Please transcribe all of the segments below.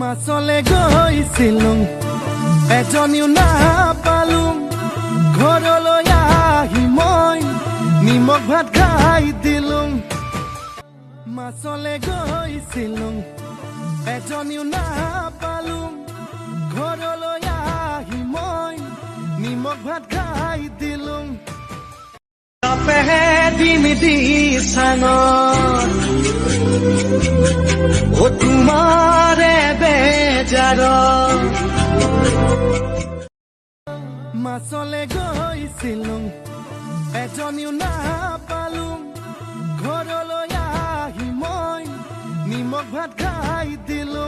মাছলে গৈছিলো এজনীও নাপালো, ঘৰলৈ আহি মই নিমখ ভাত খাই দিলো। মাছলে গৈছিলো এজনীও নাপালো, ঘৰলৈ আহি মই নিমখ ভাত খাই দিলো। দিম দিছানত ও তোমাৰে বেজাৰ। মাছলে গৈছিলো এজনীও নাপালো, ঘৰলৈ আহি মই নিমখ ভাত খাই দিলো।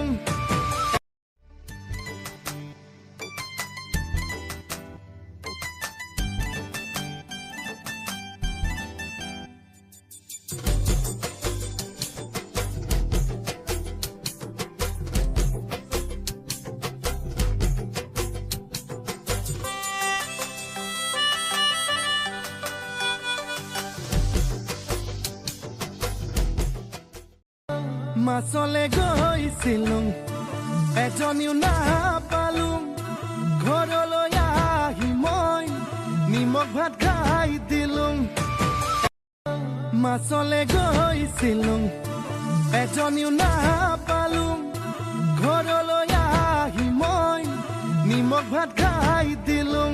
মাছলে গৈছিলো এজনীও নাপালো, ঘৰলৈ আহি মই নিমখ ভাত খাই দিলো। মাছলে গৈছিলো এজনীও নাপালো, ঘৰলৈ আহি মই নিমখ ভাত খাই দিলো।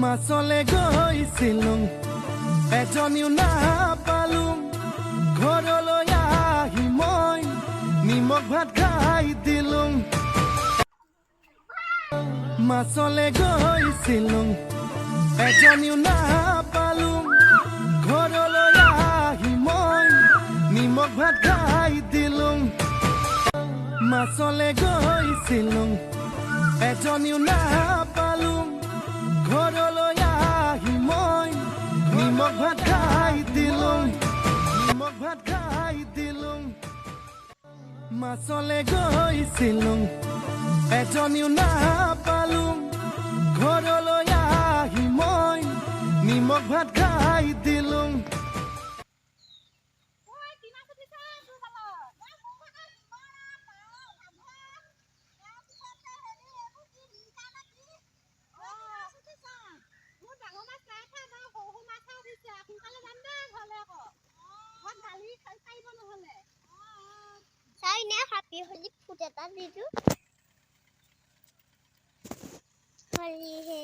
মাছলে গৈছিলো এজনীও নাপালো, ঘৰলৈ আহি মই নিমখ ভাত খাই দিলো। মাছলে গৈছিলো এজনীও নাপালো, ঘৰলৈ আহি মই নিমখ ভাত খাই দিলো। মাছলে গৈছিলো এজনীও নাপালো, ঘৰলৈ আহি মই নিমখ ভাত খাই দিলো। নিমখ ভাত খাই দিলো। মাছলে গৈছিলো এজনীও নাপালো, ঘৰলৈ আহি মই নিমখ ভাত খাই দিলো। হাপি হলি ফুট এটা দিছো হলি হে।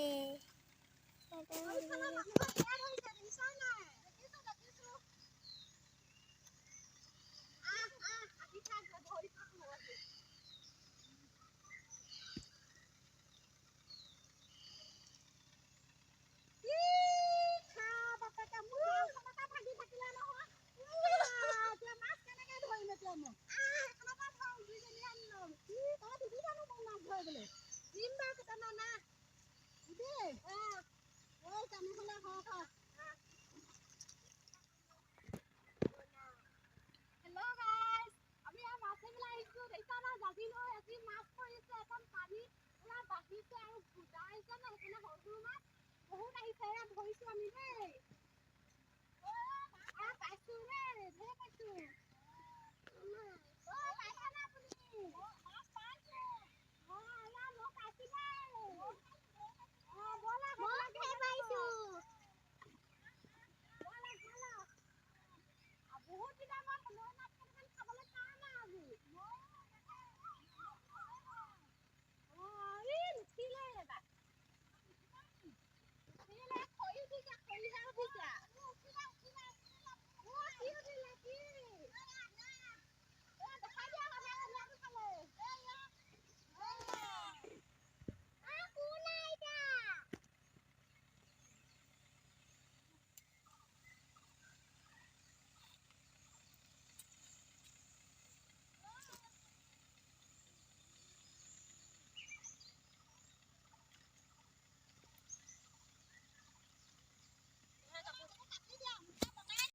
বহুত আহিছে, ধৰিছো আমি দেই। পাইছো দেই, ধেৰ পাইছো।